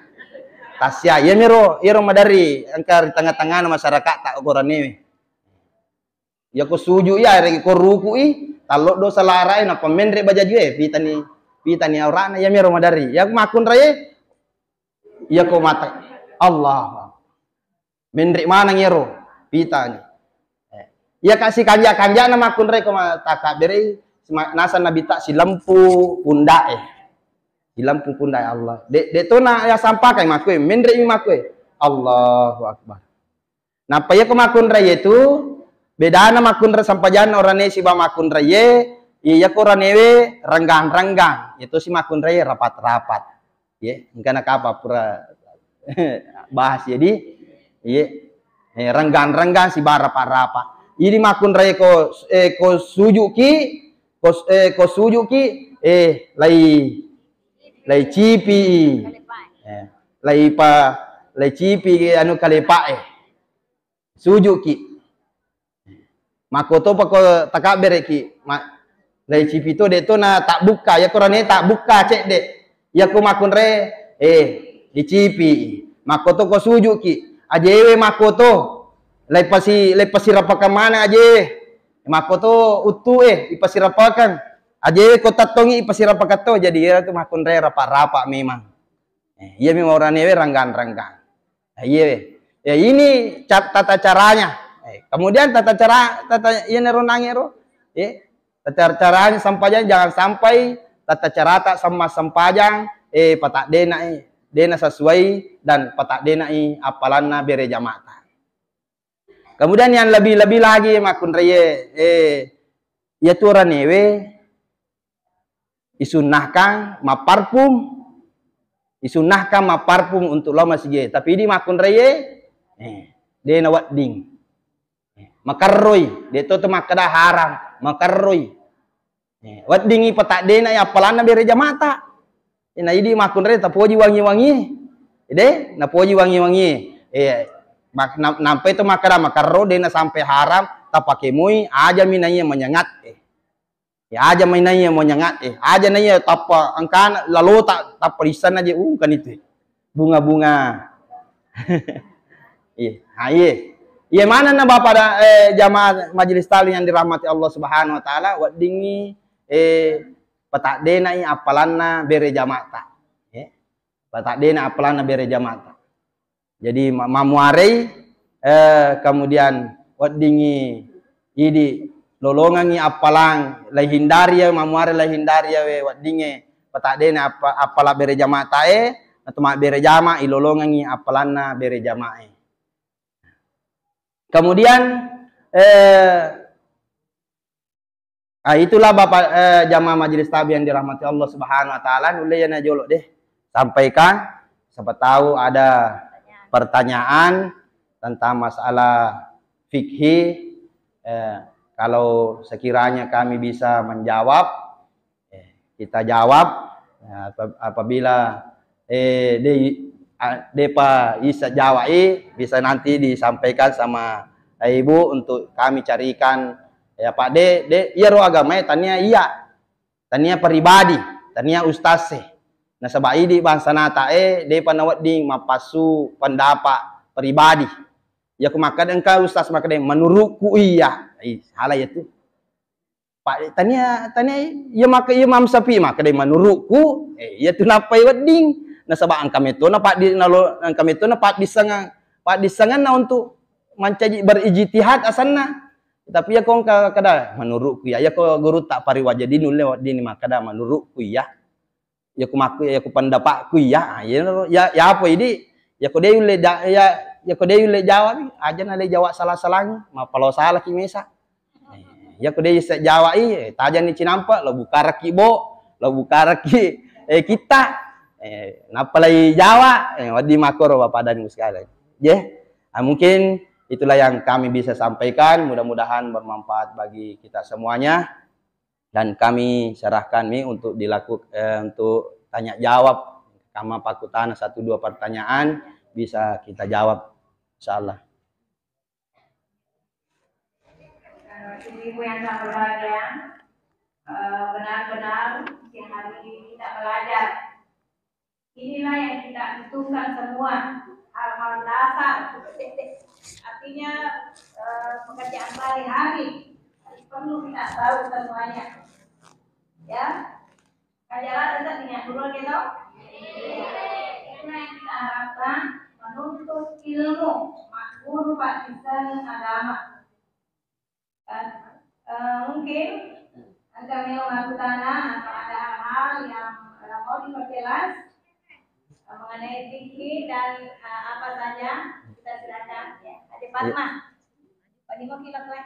Tasya, iyamiro, iyaro maderri engka ri tengah-tengahna masyarakat ta oranewe. Iyako suju iya, regi ko ruku i, tallo dosa lara e, nappa menre bajaju e, pitani, pitani aurana, iyamiro maderri. Iyako makkunrai e, iyako mata, Allah. Menre maneng iyaro, pitani. Eh, iya kasi kanja-kanjana makkunrai ko ma-, takabberei, sema-, naseng Nabitta silempu pundae. Silempu pundae Allah. De, de to na ya sampakai makkue, menre mi makkue. Allahu Akbar. Nappa iyako makkunraiye tu, bedana makkunrai sampajanna oranewe sibawa makkunraiye, iyako oranewe renggang-renggang, iyatosi makkunraiye rapat-rapat. Ye, engkana kapa pura bahas jadi, ye, eh, renggang-renggang sibawa rapat-rapat. Idi makkunrai ko, eh, ko sujuki, ko, eh, ko sujuki, eh, lai, lai cipi, eh, lai pa, lai cipi anu kalepa, eh. Sujuki. Makkotopa ko takabbereki, ma-, lai cipi to, de to na tabbukka, iyako rane tabbukka cedde. Iyako makkunrai, eh, icipi. Makkoto ko sujuki. Ajewe makkoto. Lai pasi-, lai pasirapakang mana ajewe. Makkoto uttu e, ipasirapakang. Ajewe ko tattongi ipasirapakang to. Jadi iyatu makkunrai rapa-rapa memang. Eh, iyami mauranewe renggang-renggang. Nah, iya, ya, ini ca-, tata caranya. Eh, kemudian tata cara, tata, iya, nero nangero. Eh, tata caranya sempajang, jangan sampai tata carata semma sempajang, eh, pataddenai, dena sesuai dan pataddenai appalanna bere jamata. Kemudian yang lebih-lebih lagi makkunraie, eh, iya tu oranewe, isunnahkan mapparfum, isunnahkan mapparfum untuk lao masigi. Tapi idi makkunraie, eh, de nawedding. Eh, makerroi, de to tu makkeda haram, makerroi. Eh, weddingi pataddenai appalanna bere jamata. Eh, na idi makkunrai tapoji wangi-wangi. De, napoji wangi-wangi. Eh, mak-, na-, nampai to makkeda makerro, de nasampai haram, tapake moi, aja mi naiya manyangat. Eh. Ya, aja mai naiya mo nyangat, eh. Aja naiya tappa engkana lalota tappa risanna je, uh, kan itu. Bunga-bunga. Iya, ha, iya. Iya, manenna Bapak da-, eh, jamaah majelis taklim yang dirahmati Allah Subhanahu wa Ta'ala, weddingi, eh, pataddenai appalanna bere jamata. Eh, pataddena appalanna bere jamata. Jadi, ma-, mammuarei, eh, kemudian weddingi idi lolongengi appalang, laihindari ya, mammuarei laihindari ya we weddinge pataddena appa-, appala bere jamatae, atau mabbere jama, ilolongengi appalanna bere jamae. Kemudian, eh, Ah, itulah Bapak, eh, jamaah majelis taklim yang dirahmati Allah Subhanahu wa Ta'ala, nulle ya najolo deh sampaikan. Siapa tahu ada pertanyaan tentang masalah fikih, eh, kalau sekiranya kami bisa menjawab, eh, kita jawab. Ya, ap-, apabila eh, de, a-, depa isa jawai, bisa nanti disampaikan sama, eh, Ibu untuk kami carikan, ya, Pak, de, de, iyaro agamae tania iya, tania pribadi, tania ustaz e. Nasaba idi bangsa nata e, depa nawedding mapassu pendapat pribadi. Ya, ku makkeda engka ustaz makkeda, "Menurutku iya." Ih, salah ya tu. Pa-, tania, tania, iya maka, iya mamsapi maka dai menurutku, eh, iya tu nappai wedding. Nasaba engka metona paddi-, nalo-, engka metona paddissengang, paddissenganna untuk mancaji berijtihad asenna. Tapi iya ko engka kada, menurutku iya, iya ko gurutta pariwajadi nulle wedding makkada menurutku iya. Iya ku makku, iya ku pendapatku iya. Ah, iya, iya, iya apa idi? Iya ko dei ulle ja-, iya, iya ko dei ulle jawab, aja na dei jawab salah-salangi, mapalo salaki mesa. Eh, iya ko dei isse jawab i, eh, tajani cinampa, lo bukaraki bo, lo bukaraki, eh, kita. Eh, napalai jawab, eh, wedding makkoro Bapak dan Ibu sekalian. Ye. Ah, mungkin itulah yang kami bisa sampaikan, mudah-mudahan bermanfaat bagi kita semuanya. Dan kami serahkan mi untuk dilaku-, eh, untuk tanya jawab. Kama pakkutana satu dua pertanyaan bisa kita jawab, insyaallah. Ibu-ibu yang sangat berbahagia, eh, benar-benar siang hari ini kita belajar. Inilah yang kita butuhkan semua, hal-hal dasar. Artinya, eh, pekerjaan sehari-hari perlu kita tahu semuanya. Ya, pelajaran tetap dengan guru gitu. Itulah yang kita harapkan, menuntut ilmu, magguru paddissengang agama. Eh, eh, mungkin engka meong makkutana atau ada hal-hal yang, eh, mau diperjelas, eh, mengenai fikih dan, eh, apa saja, kita silakan. Ya, Adik Fatma. Pak Dimo, kilat, weh.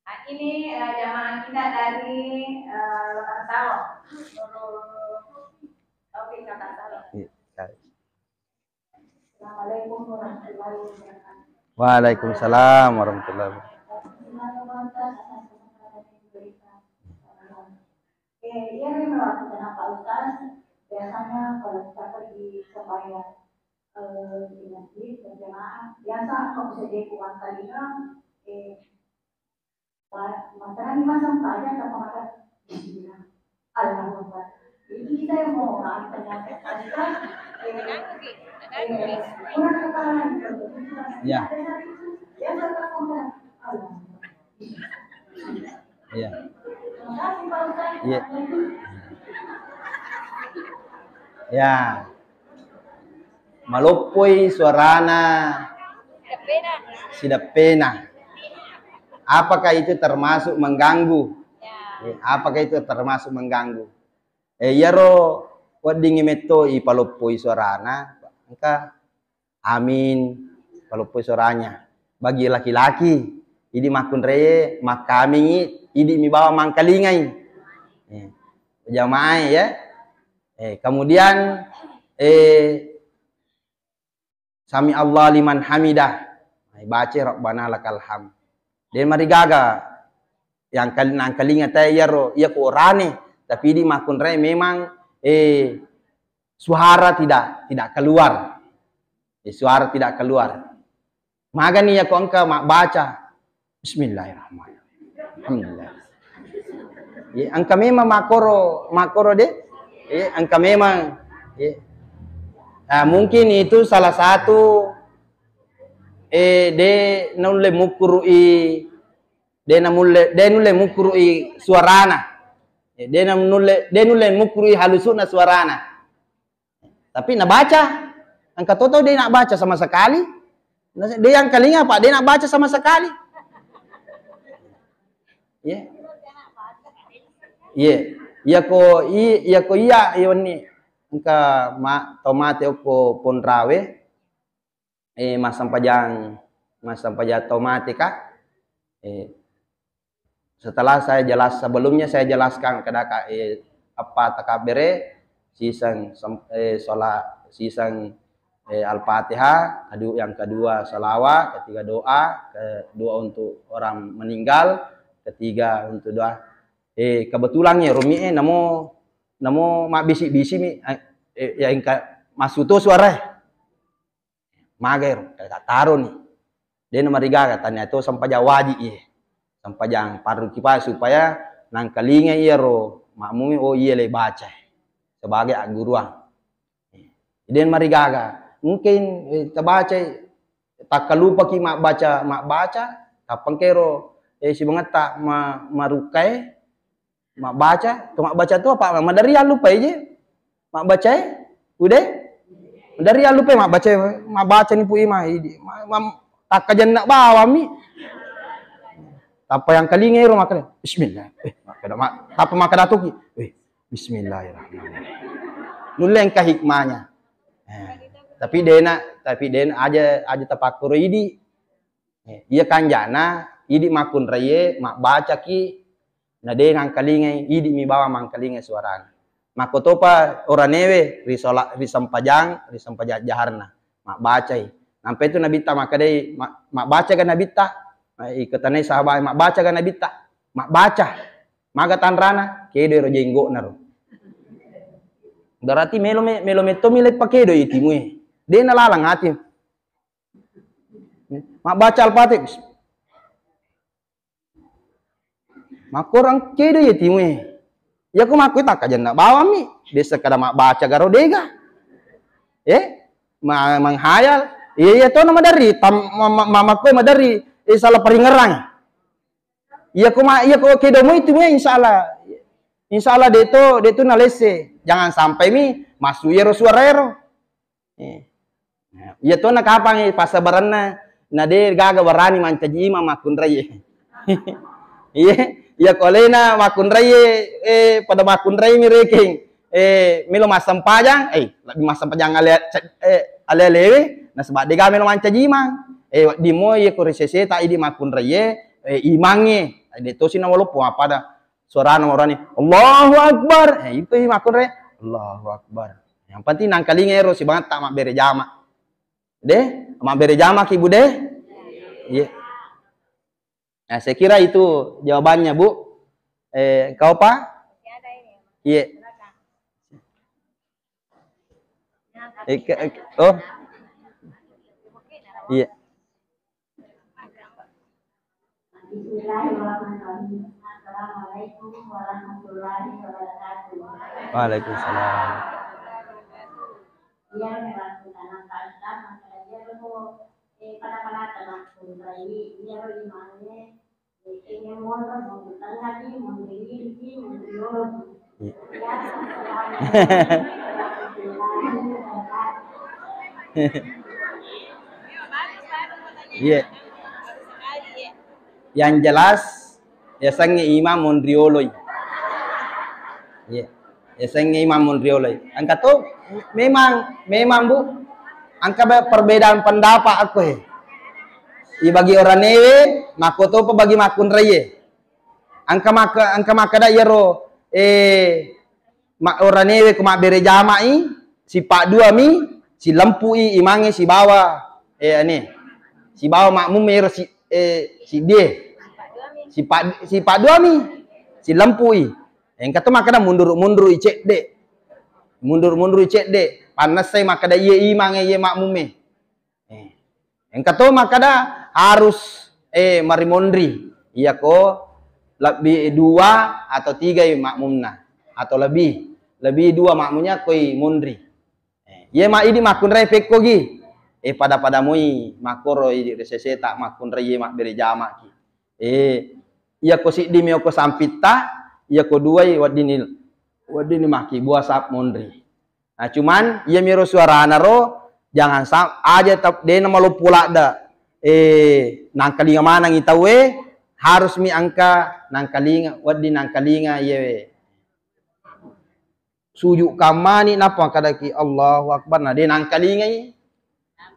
Ah, ini, eh, jamaah kita dari, eh, Lokarsalo, Nurul Taufik Lokarsalo. Iya, baik. Assalamualaikum warahmatullahi wabarakatuh. Waalaikumsalam warahmatullahi wabarakatuh. Terima kasih atas kesempatan yang diberikan. Eh, iya, memang waktu kenapa Ustaz, biasanya kalau kita pergi sembahyang, eh, di masjid berjamaah, biasa kalau saya kurang kalinya, eh, Wa-, makkeda ni masempajang, tappa makkeda, "Bismillah. Allahu Akbar." Itu kita yang mau orang ternyata kita, eh, eh, kurang kepaham. Ya. Biasa tak ngomong, "Allahu Akbar." Iya. Terima kasih, Pak Ustaz. Iya. Ya. Maloppoi suarana sideppena. Apakah itu termasuk mengganggu? Eh, apakah itu termasuk mengganggu? Eh, iyaro weddingngi metto ipaloppoi suarana, engka amin, paloppoi suaranya. Bagi laki-laki, idi makkunraie makkamingi, idi mi bawang mangkalingai. Eh, jamaah ya. Eh, kemudian, eh, sami Allah liman hamidah. Baca Rabbana lakal hamd. De marigaga yang kal-, nangkalinga tae iyaro, iya ko orane, tapi idi makkunrai memang, eh, suara tidak, tidak keluar. Eh, suara tidak keluar. Magani iya ko engka mabbaca, Bismillahirrahmanirrahim. Alhamdulillah. Iya, engka memang makkoro, makkoro de. Iya, engka memang. Iya. Ah, mungkin itu salah satu, eh, de naulle mukkuru'i, de namulle, de nulle mukkuru'i suarana. Eh, de nulle, de nulle mukkuru'i halusuna suarana. Tapi nabaca, engka to tau de nabaca sama sekali. Na-, de yang kalinga apa, de nabaca sama sekali. Iya. Iya. Iya ko i-, iya ko iya, iya wenni. Engka ma-, tau mate okko ponrawe, eh, massempajang, massempajang tau mate ka. Eh, setelah saya jelas, sebelumnya saya jelaskan kedaka, eh, apa takabbere, siseng sem-, eh, sholat, siseng, eh, Al-Fatihah, kedua, yang kedua salawat, ketiga doa, kedua untuk orang meninggal, ketiga untuk doa. Eh, kebetulan ya Rumi, eh, namo, namo mabbisi-bisi mi, eh, eh, ya engka massu to suara. Maga ero, eh, taroni. De namarigaga, tania to sempajang wajib iye. Sempajang fardu kifayah supaya nangkalinga iyaro makmumi, oh, iye le baca sebagai agguruang. De namarigaga. Mungkin, eh, tabacai, takkalupaki mabbaca, mabbaca, tappangkero, eh, sibangetta ma-, marukkai, mabbaca, to mabbaca tu apa? Maderri allupai je. Mabbacae, ude? Maderri allupai mabbacae, mabbaca ni Pu Ima, idi. Ma-, ma-, takkajenna bawammi. Tappa yang kalinga ero makkeda, "Bismillah." Eh, makkeda ma-, tappa makkeda toki, "Eh, bismillahirrahmanirrahim." Nulle engka hikmahnya. Eh, tapi dena, tapi dena aja, aja tapakkoro idi. Eh, iya kanjana, idi makkunraie mabbacaki, na de nangkalingai, idi mi bawang mangkalingai suarana. Makkotopa oranewe ri sola-, ri sempajang, ri sempajang jaharna, mabbacai. Nampai tu Nabitta makkedai, ma-, mabbacaga Nabitta? Eh, iketanai sahabat, mabbacaga Nabitta? Mabbaca. Maga tanrana? Kedo ero jenggokna ro. Berarti melo me-, melo mettomi leppa kedo itimue. De nalalang ati. Mabbaca Al-Fatihah. Makkorang kedo ya timue. Ya ko makku takkajenna bawammi. Biasa kada mabbaca garo dega. Eh, ma-, menghayal. Iya, iya to na maderri, tam-, ma-, ma-, ma-, makku maderri, eh, salah paringerang. Iya ko ma-, iya ko kedo moi timue, insya Allah. Insya Allah de to, de to nalesse. Jangan sampai mi massu iyaro suara ero. Eh. Nah, iya tona kapang, eh, passabaranna, na de gaga barani mancaji imang makkunrai. Iya, iya ko alena makkunrai, eh, pada makkunrai mi rekeng. Eh, melo massempajang, eh, lebbi massempajang ale, eh, ale-alewe, nasaba de gaga melo mancaji imang. Eh, wedding mo iya ko ri seseta idi makkunrai, eh, imangnge. Eh, de tosi na waloppo appada. Suarana morani, "Allahu Akbar." Eh, itu makkunrai, "Allahu Akbar." Yang penting nangkalinga ero sibangetta mabbere jama. De, mabbere jama ki, Bu, de? Iya. Nah, saya kira itu jawabannya, Bu. Eh, kau, Pak? Iya. Eke-, eke-, oh. Iya. Bismillahirrahmanirrahim. Assalamualaikum warahmatullahi wabarakatuh. Waalaikumsalam. Iya, memang kita nampak Islam, masalah iya, eh, pada-pada tenang, ini, iya, imannya, Iya. Iya. Yang jelas, yasengnge imang monrioloi. Iya. Yasengnge imang monrioloi. Engka to, memang, memang, Bu, engka be-, perbedaan pendapat aku, he. Ibagi oranewe, makkotopa bagi makkunraie. Engka maka-, engka makkeda iyaro, eh, ma-, oranewe ko mabbere jama'i, sipaddua mi, silempui imangnge sibawa, eh, ane, sibawa makmumme ero si-, eh, siddie. Sipa-, sipaddua mi, silempui. Engka to makkeda mundur-mundurui cedde. Mundur-mundurui cedde. Pannessai makkeda iye imangnge, iye makmumme. Eh, engka to makkeda harus, eh, marimonri. Iyako lebbi dua atau tiga i makmumna, atau lebih, lebih dua makmumnya koi monri. Eh, iye ma idi makkunrai pekkogi. Eh, pada-pada moi makkoro idi reseseta makkunrai iye mabbere jamaki. Eh, iyako siddi mi oko sampitta, iyako duai weddini, weddini maki buasa monri. Nah, cuman iyamiro suarana ro, jangan sam-, aja tap-, dena maloppo ladda, eh, nangkalinga manengi tauwe, harus mi engka nangkalinga, wedding nangkalinga iyewe. Suju kammani nappa kadaki Allahu Akbar, nah de nangkalingai.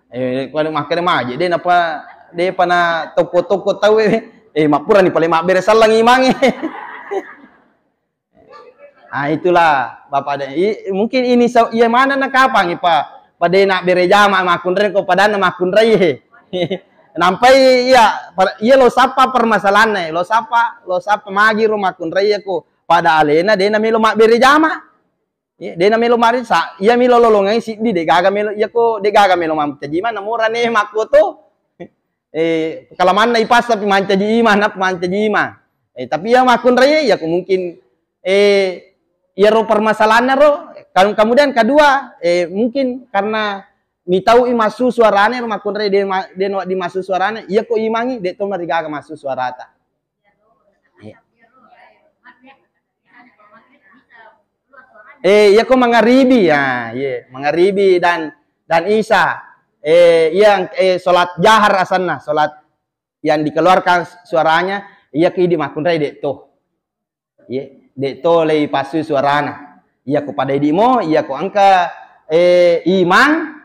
Eh, ko makkeda maje, de napa, de pana tokko-tokko tauwe, eh, mappurani pale mabbere sallang imangnge. Ah, itulah, Bapak dan I-, mungkin ini sa-, iya manenna kapang, Pak. Padena bere jama makkunrai ko padanna makkunrai. Nampai iya, per-, iya lo sappa permasalahanna, lo sappa, lo sappa magi ro makkunrai ko pada alena dena melo mabbere jama. Iya, dena melo mari sa-, iya melo lolongang siddi de gaga melo, iya ko de gaga melo mancaji imang, namurane makkoto. Eh, kalamanna ipassapi mancaji imang, nappa mancaji imang. Eh, tapi iya makkunrai, iya ko mungkin, eh, iyaro permasalahanna ro. Kam-, kemudian kedua, eh, mungkin karena mitau'i massu suarane ro makkunrai, de ma-, de no di massu suarane, iya ko imangi de to marigaga massu suarata. Iya. Eh, iya ko mangaribi, ya, iya, mangaribi dan, dan Isya. Eh, iya, eh, salat jahar asanna, salat yang dikeluarkan suaranya, iya ko idi makkunrai de to. Iya, de to lei passu suarana. Iya ko pada idi mo, iya ko engka, eh, imang,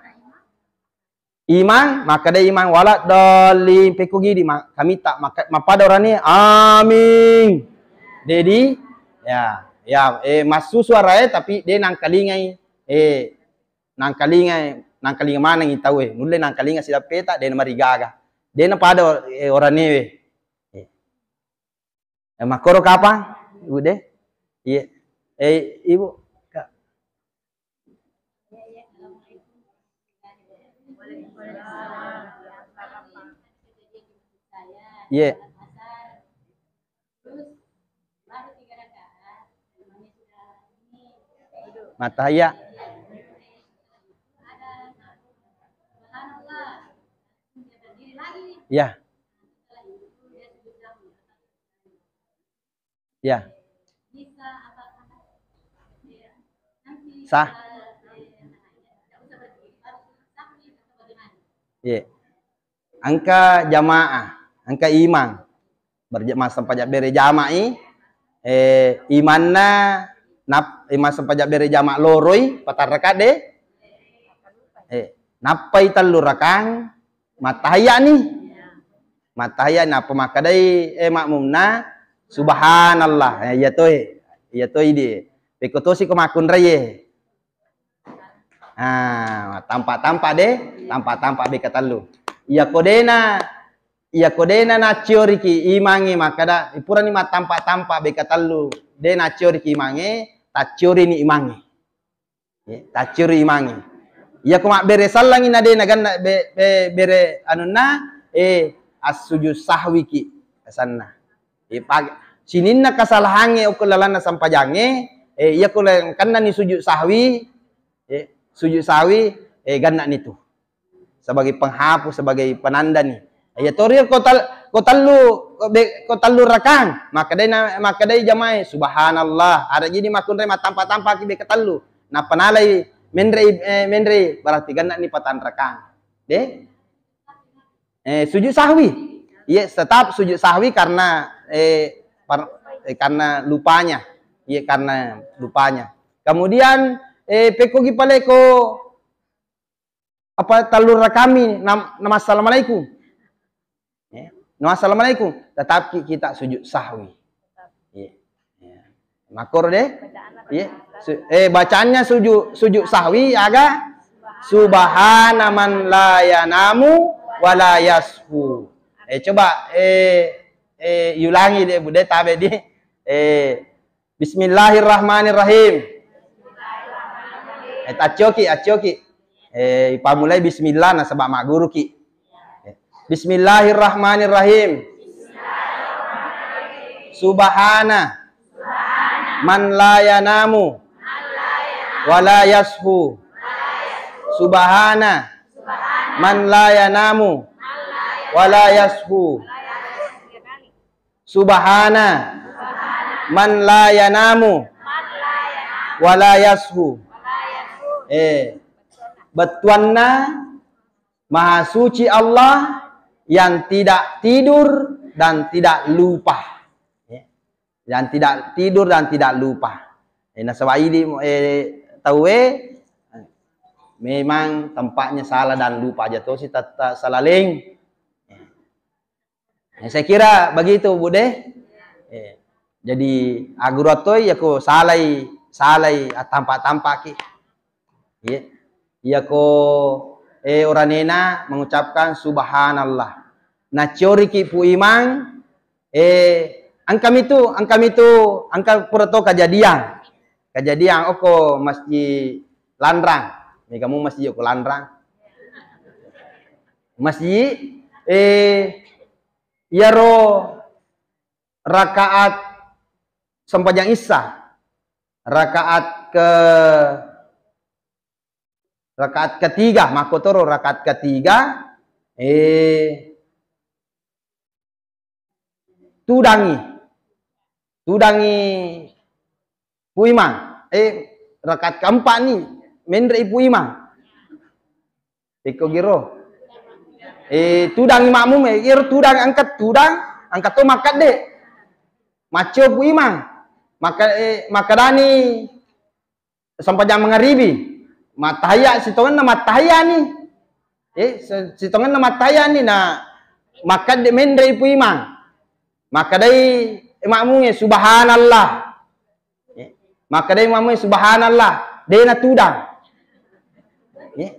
Imang, makkeda imang, "Wala dhalin," pekko gidi ma-, kamitta, makka-, mappada orane, "Amin." Dedi, ya, ya, eh, massu suarae, tapi de nangkalingai, eh, nangkalingai, nangkalinga manengi tauwe, nulle nangkalinga sidappeta, de namarigaga. De napada, eh, oranewe. Eh. Eh, makkoro kapang, Ibu de? Iya. Eh, Ibu, Kak. Iya. Mattahiyya. Iya. Ya. Sah. Ye. Engka jamaah, engka imang. Berja-, massempajang bere jama'i, eh, imanna nap-, eh, massempajang bere jama loroi, patarraka de. Eh, nappai tellu rakang, mattahiyani. Mattahiyani, nappa makkedai, eh, makmumna, "Subhanallah." Eh, iya toi. Iya toi di. Pekko tosi ko makkunrai e. Ah, tampa-tampa de, tampa-tampa beka tellu. Iya ko dena, iya ko dena naccioriki imange makkeda, purani mattampa-tampa beka tellu. De naccioriki imange, tacciorini imange. Ye, taccuri imangnge. Iya ko mabbere sallangi na de naganna be-, be-, bere anunna, eh, assujud sahwiki asanna. Eh, pag-, sininna kasalahangnge okko lalanna sampajangnge, eh, iya ko le-, kennani sujud sahwi, eh, sujud sahwi, eh, gannani tu. Sebagai penghapus, sebagai penanda ni. Iya tori ko tal-, ko tellu, ko be-, ko tellu rakang, makkedai na, makkedai jamae, "Subhanallah." Ada jadi makkunrai mattampa-tampaki beka tellu. Nappa nalai, Menrei, eh, menrei berarti genna ni patanrakang. De? Eh, sujud sahwi. Iya, tetap sujud sahwi karena, eh, par-, eh, karena lupanya. Iya, karena lupanya. Kemudian, eh, pekkogi paleko apa tellurra kami nam-, nama assalamualaikum. Ya. Nama assalamualaikum. Tetap ki-, kita sujud sahwi. Iya. Ya. Makor deh. Iya. Su-, eh, bacaannya sujud, sujud sahwi aga subhana man la yanamu wa la yashu. Eh, coba, eh, eh, ulangi deh, Bu, deh, tabe di. Eh, Bismillahirrahmanirrahim. Eh, taccoki, accoki. Eh, ipamulai bismillah nasaba magguruki. Eh, Bismillahirrahmanirrahim. Subhana man la yanamu wa la yashu. Subhana man la yanamu wa la yashu. Subhana man la yanamu wa la yashu. Eh, bettuanna Maha Suci Allah yang tidak tidur dan tidak lupa. Ya. Yang tidak tidur dan tidak lupa. Eh, nasaba idi, eh, tauwe, memang tempatnya salah dan lupa aja tosi tetta salaleng. Eh, saya kira begitu, Bu, deh. Eh, jadi, aguru attoi yako salai, salai attampa-tampaki. Iya. Yako, eh, oranena mengucapkan subhanallah. Nacioriki Pu Imang, eh, engka mitu, engka mitu, engka pura to kejadian. Kejadian oko Masjid Lanrang. Mega mu masjid oko Lanrang. Masjid, eh, iyaro rakaat sempajang Isya, rakaat ke, rakaat ketiga, makkotoro rakaat ketiga, eh, tudangi, tudangi Pu Imang, eh, rakaat keempat ni, menre i Pu Imang. Iko giro. Eh, tudangi makmum, eh, iro tudang, angkat tudang, angkat to makkadde. Maccio Pu Imang. Maka, eh, makkadani sempajang mangaribi. Mattahiyya, sitongenna mattahiyya ni. Eh, se-, sitongenna mattahiyya ni, na makkadde menre i Pu Imang. Makkadai, eh, makmungnge, "Subhanallah." Eh, makkadai makmungnge, "Subhanallah." De na tudang. Eh,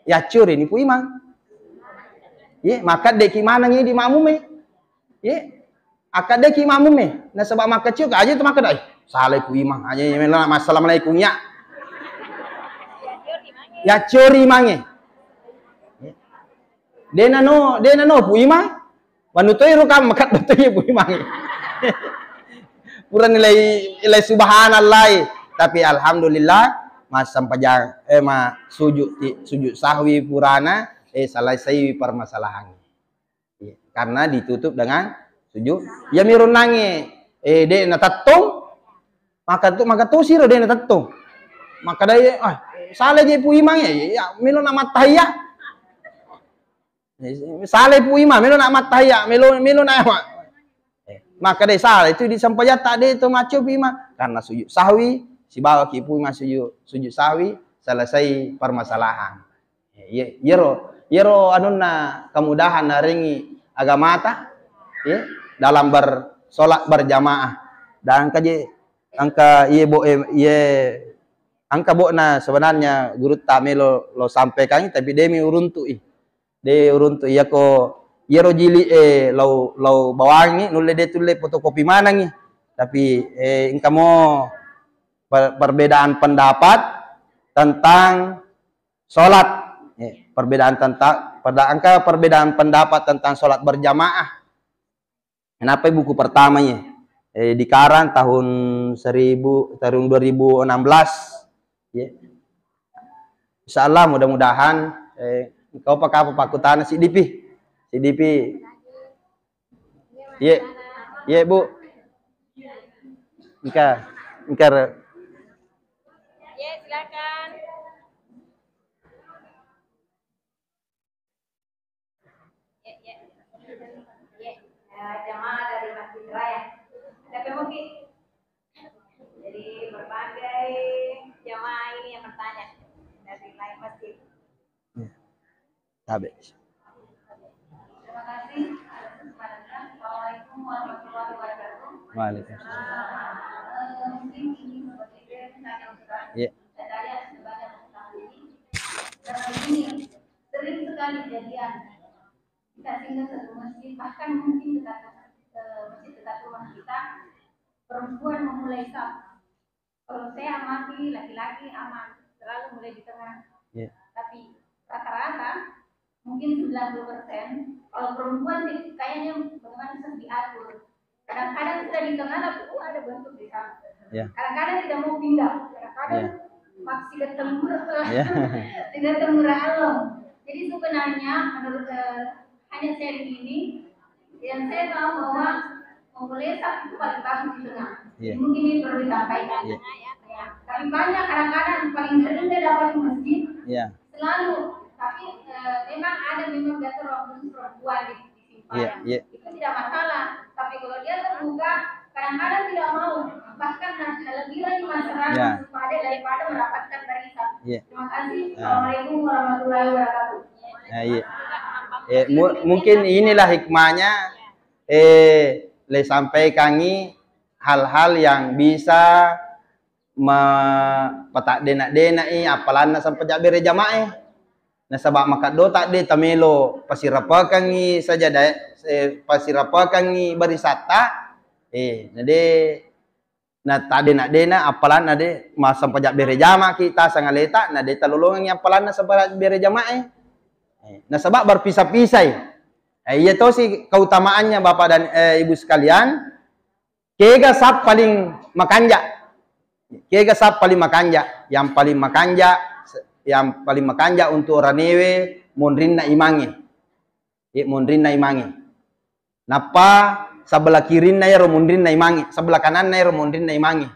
yaccuri ni Pu Imang. Eh, makkaddeki maneng idi makmume. Eh, akkaddeki makmume. Nasaba makkaccio aja tu makkadai. Salai Pu Imang. Aja melo massalamualaikum ya. Yaccuri mange. Eh, de na no, de na no Pu Imang. Manu toi ro kam makaddo toi Pu Imang. Pura nilai, nilai subhanallah. Tapi alhamdulillah, massempajang, eh, ma sujud ti-, sujud sahwi purana, eh, selesai permasalahan. Iya, karena ditutup dengan sujud. Ya mironnange, eh, de natettong, maka tu, maka tu siro de natettong. Maka dai, ah, salah je Pu Imang ya, ya, melo na mattahiyya. Salai Pu Imang, melo na mattahiyya, melo, melo na ma-, eh, makkadai salai tu di sempajatta de to maccio Pu Imang. Karena sujud sahwi, sibawa ki Pu Imang sujud, sujud sahwi, selesai permasalahan. Iya, iyaro, iyaro anunna kemudahan narengi agamata, ya, dalam ber-, sholat berjamaah. Dan engka je, engka iye bo-, eh, iye, engka bo'na sebenarnya gurutta melo lo sampaikan, tapi demi uruntu'i. De uruntu iyako, iyaro jili e lau, lau bawangi nulle de tulle fotokopi manengi. Tapi, eh, engkamo per-, perbedaan pendapat tentang sholat. Eh, perbedaan tentang, pada engka perbedaan pendapat tentang sholat berjamaah. Kenapa buku pertama ya? Eh, dikarang tahun seribu, tahun dua ribu enam belas. Ya. Insya Allah mudah-mudahan, eh, engkau pakapa pakutana sidipi. Sidipi. Ye. Ye, Bu. Engka, engka. Ye, silakan. Jamaah dari Masjid Raya. Ada apa, Muki? Jadi berbagai jamaah ini yang bertanya dari lain masjid. Ya. Tabe. Terima kasih atas kesempatannya. Assalamualaikum warahmatullahi wabarakatuh. Waalaikumsalam. Eh, mungkin ini seperti saya sampaikan, Ustaz. Iya. Saya tanya sebanyak Ustaz ini. Dan ini sering sekali kejadian. Kita singgah satu masjid, bahkan mungkin dekat, eh, masjid dekat rumah kita, perempuan memulai saf. Kalau saya amati laki-laki aman, selalu mulai di tengah. Iya. Tapi rata-rata mungkin sembilan puluh persen, kalau perempuan sih kayaknya bagaimana, susah diatur. Kadang-kadang sudah di tengah, tapi, oh, ada bentuk di sana. Iya. Kadang-kadang tidak mau pindah, kadang-kadang, iya, masih ketemu, iya, tidak ketemu Allah. Jadi sebenarnya menurut, eh, hanya sharing ini, yang saya tahu bahwa memulai saf itu paling bagus di tengah. Iya. Jadi mungkin ini perlu disampaikan. Iya. Ya. Tapi banyak kadang-kadang paling sering saya dapat di masjid, iya, selalu. Tapi, eh, memang ada memang biasa orang khusus perempuan di, di simpang. Iya, iya. Itu tidak masalah. Tapi kalau dia terbuka, kadang-kadang tidak mau. Bahkan nanti lebih lagi masyarakat, iya, waspada daripada mendapatkan barisan. Iya. Terima kasih. Nah. Assalamualaikum warahmatullahi wabarakatuh. Nah, iya. Eh, mu-, mungkin inilah hikmahnya, eh, le sampaikangi hal-hal yang bisa me-, pataddenak-dena'i appalanna sampajabbere jama'e. Nasaba makkaddo tadde tamelo pasirapekengngi sajadae, eh, pasirapekengngi barisatta, eh, nade nataddenak-denak appalanna de massampajabbere jama'ki tasang aleta, nade talolongengngi appalanna sampajabbere jama'e. Eh, nasaba berpisah-pisah i. Eh, iya tosi keutamaannya Bapak dan, eh, Ibu sekalian. Kega saf paling makanja? Kega saf paling makanja? Yang paling makanja, yang paling makanja untuk oranewe monrinna imangnge. Ye, monrinna imangnge. Nappa sebelah kirinna ero monrinna imangnge, sebelah kananna ero monrinna imangnge.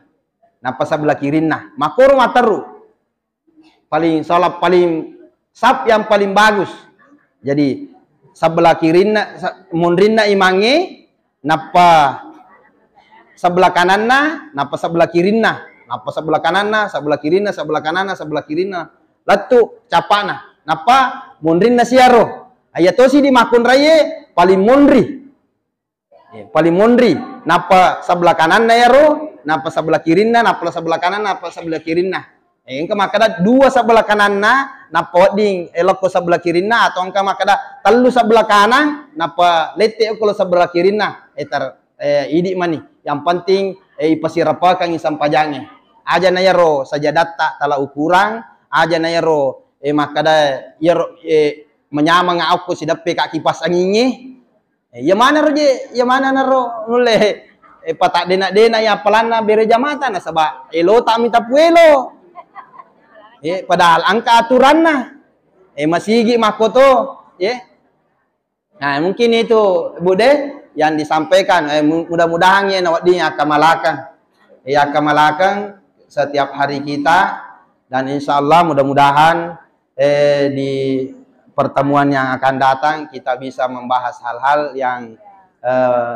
Nappa sebelah kirinna. Makkoro matteru. Paling salah, paling saf yang paling bagus. Jadi sebelah kirinna, sa-, monrinna imangnge, nappa sebelah kananna, nappa sebelah kirinna, nappa sebelah kananna, sebelah kirinna, sebelah kananna, sebelah kirinna. Lettu capana. Nappa monrinna siaro. Iya tosi di makkunraie paling monri. Eh, paling monri, nappa sebelah kananna iyaro, nappa sebelah kirinna, nappa sebelah kananna, nappa sebelah kirinna. Eh, engka makkeda dua sebelah kananna, nappa wedding, eh, lokko sebelah kirinna, atau engka makkeda tellu sebelah kanang, nappa lette okko sebelah kirinna. Eh, ter-, eh, idi mani. Yang penting, eh, ipasirapakangngi sampajangnge. Aja na iyaro sajadatta tala ukurang, aja na iyaro, eh, makkeda iyaro, eh, manyameng okko sideppe ka kipas angingnge. Eh, iya manaro je, iya mananaro nulle, eh, pataddenak-denak iya appalanna bere jamata, nasaba elota mi tapuelo. Eh, padahal engka aturanna. Eh, masigi makkoto, ye. Nah, mungkin itu, Bude, yang disampaikan. Eh, mu-, mudah-mudahan ya nawedding akkamalakeng. Eh, akkamalakeng setiap hari kita, dan insya Allah mudah-mudahan, eh, di pertemuan yang akan datang kita bisa membahas hal-hal yang, eh,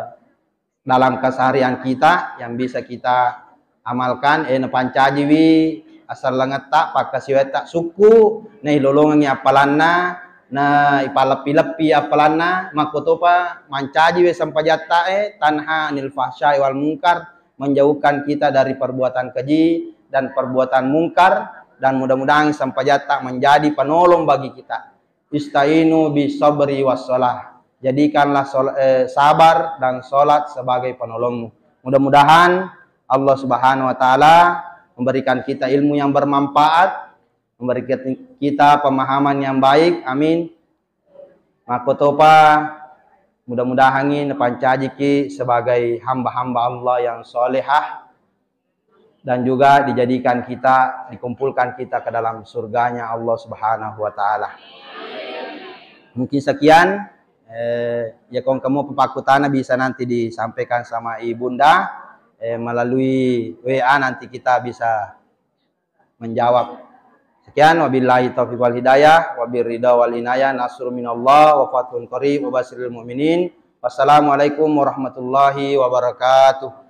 dalam keseharian kita yang bisa kita amalkan, eh, napancajiwi asellengetta, pakkasiwiatta sukku, nailolongengngi appalanna, na ipalleppi-leppi appalanna, makkotopa mancajiwi sempajatta, eh, tanha anil fahsyai wal munkar, menjauhkan kita dari perbuatan keji dan perbuatan mungkar, dan mudah-mudahan sempajatta menjadi penolong bagi kita. Istainu bis sabri was shalah. Jadikanlah sol-, eh, sabar dan salat sebagai penolongmu. Mudah-mudahan Allah Subhanahu wa Ta'ala memberikan kita ilmu yang bermanfaat, memberikan kita pemahaman yang baik. Amin. Makkotopa, mudah-mudahan ini napancajiki sebagai hamba-hamba Allah yang solehah, dan juga dijadikan kita, dikumpulkan kita ke dalam surganya Allah Subhanahu wa Ta'ala. Mungkin sekian, eh, ya, kong kamu pepakkutana bisa nanti disampaikan sama Ibunda, eh, melalui W A nanti kita bisa menjawab. Sekian, wabillahi taufiq wal hidayah, wabir ridha wal inayah, nasrun minallah, wa fathun qarib, wa basyiril mu'minin. Wassalamualaikum warahmatullahi wabarakatuh.